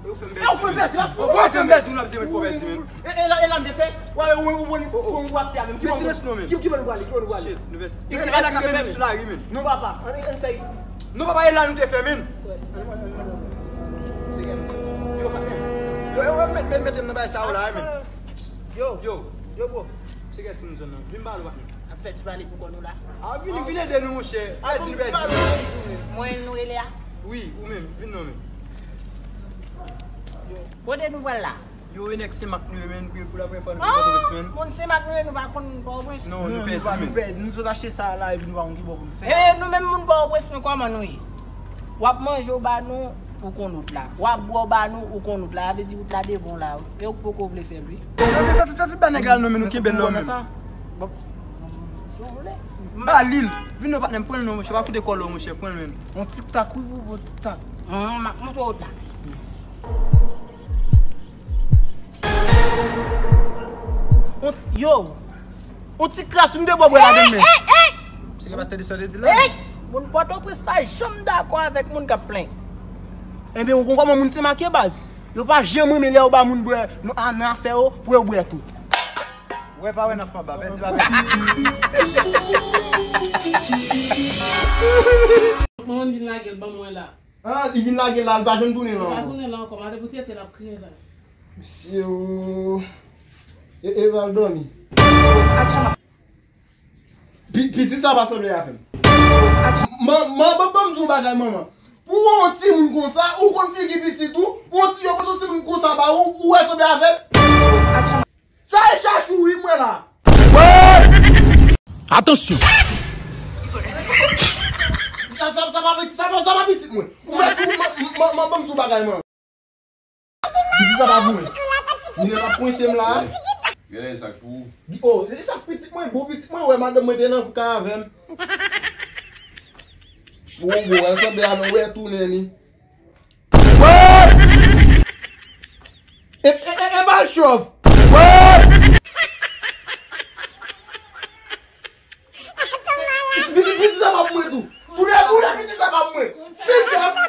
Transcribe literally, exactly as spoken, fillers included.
Ou fè m pèdi, ou fè m pèdi, ou fè m pèdi, men. E, e la, e la m te fè? Wè, ou, ou, ou, ou, ou ap fè a menm. Men silans non, men. Ki, ki bò nou prale? Ki bò nou prale? Shit, nou pèdi. E la k ap mennen nou sou lari, men. Non, papa, ann, ann fè isi. Non, papa, e la nou te fè, men. Yo, yo, yo, met, met, mete m nan bagay sa yo la, men. Yo, yo, yo, bro. Se kèl ti moun zòn nan. Vin ba nou, patnè. Ap fè ti pale pou kò nou la. A, vin, vin ede nou, monchè. Fè ti nou pèdi. Mwen, nou rele a? Wi, ou menm. Vin non, men. Kote nou pral la? Yo, e nèg Senmak nou ye, men. Pou la premyè fwa nou vin Pòtoprens, men. Moun Senmak nou ye, nou pa konn Pòtoprens? Non, nou pèdi, men. Nou pèdi. Nou sot achte sa la, epi nou pa konn ki bò pou nou fè. E nou menm moun Pòtoprens, men kòman nou ye? W ap manje, w ba nou, ou konn wout la. W ap bwè, w ba nou, ou konn wout la. Sa vle di wout la devan w la, wi. E ou k poko vle fè l, wi. Yo, men fè, fè, fè, fè ba nèg la non, men nou kenbe l la, men. Bon, si w vle. Ba li l. Vin non, patnè m, pran l non, monchè. Pa koute kòlò, monchè. Pran l, men. On tiktak, wi, wi, on tiktak. Hum, m ap montre w la. On, yo. On ti kras, m te bò bwè ladan l, men. Ey, ey, ey! Misye pa tande sa w te di la. Ey! Moun Pòtoprens pa janm dakò avèk moun k ap plenyen. Enben, ou konn kòman moun Senmak ye, baz? Yo pa janm renmen lè yo ba moun bwè nan, nan afè yo pou yo bwè tou. Wè pa wè nan fanba, pèdi pa pèdi. Manman vin lage l ban mwen la. Ah, li vin lage l la, li pa janm tounen la ankò. Li pa tounen la ankò, maten pou tete l ap kriye la. Mesye o. E, e, Eval dòmi. Pi-, pitit sa pa sanble avè m. Man, man, ban, ban m di w bagay, manman. Pou w wè yon timoun konsa, ou konn figi pitit ou, pou yon ti, yo pote yon timoun konsa ba ou, ou wè sanble avè m. Sa e chachou wi m wè la. Atansyon. Sa, sa, sa pa, sa pa, sa pa pitit mwen. Ou wè, ou, man, man, man, ban m di w bagay, man. Pitit sa pa pou mwen. Minè pa pwense m la. Genlè sa k pou ou. Di, oh, e sa k pitit mwen, bon pitit mwen, wè madanm mwen te nan ka avè m. Bon, bon, wè sanble avè m, wè tounen li. E, e, e, e bal chòf. Pitit, pitit sa pa pou mwen tou. Boule, boule, pitit sa pa pou mwen. Pitit sa.